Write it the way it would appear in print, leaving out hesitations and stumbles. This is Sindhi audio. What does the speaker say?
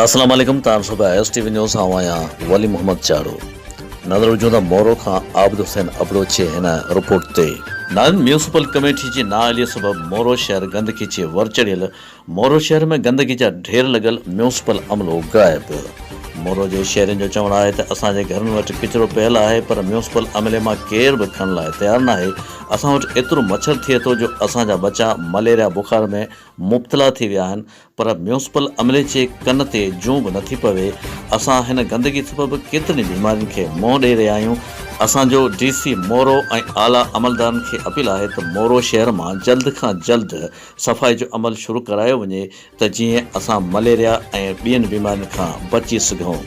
اسلام عليڪم تان صبح ايس ٽي وي نيوز سان آئون آهيان ولي محمد چاڙهو نظر وجهون ٿا مورو کان عابد حسين ابڙوچي هن رپورٽ تي. نارين ميونسپل ڪميٽي جي نااهلي سبب مورو شهر گندگي جي ور چڙهيل، مورو شهر ۾ گندگي جا ڍير لڳل، ميونسپل عملو غائب. مورو جي شهرين جو چوڻ آهي ته اسان جي گهرن وٽ ڪچرو پيل آهي پر ميونسپل عملي مان ڪير به کڻڻ لاء تيار ناهي، اسان وٽ ايترو مڇر ٿئي ٿو جو اسان جا ٻچا مليريا بخار ۾ مبتلا ٿي ويا آهن پر ميونسپل عملي جي ڪن تي جون به نٿي پوي، اسان هن گندگي سبب ڪيترين ئي بيمارين کي منهن ڏئي رهيا آهيون، اسان جو ڊي سي مورو ۽ اعليٰ عملدارن کي اپيل آهي ته مورو شهر مان جلد کان جلد صفائي جو عمل شروع ڪرايو وڃي ته جيئن اسان مليريا ۽ ٻين بيمارين کان بچي سگهون.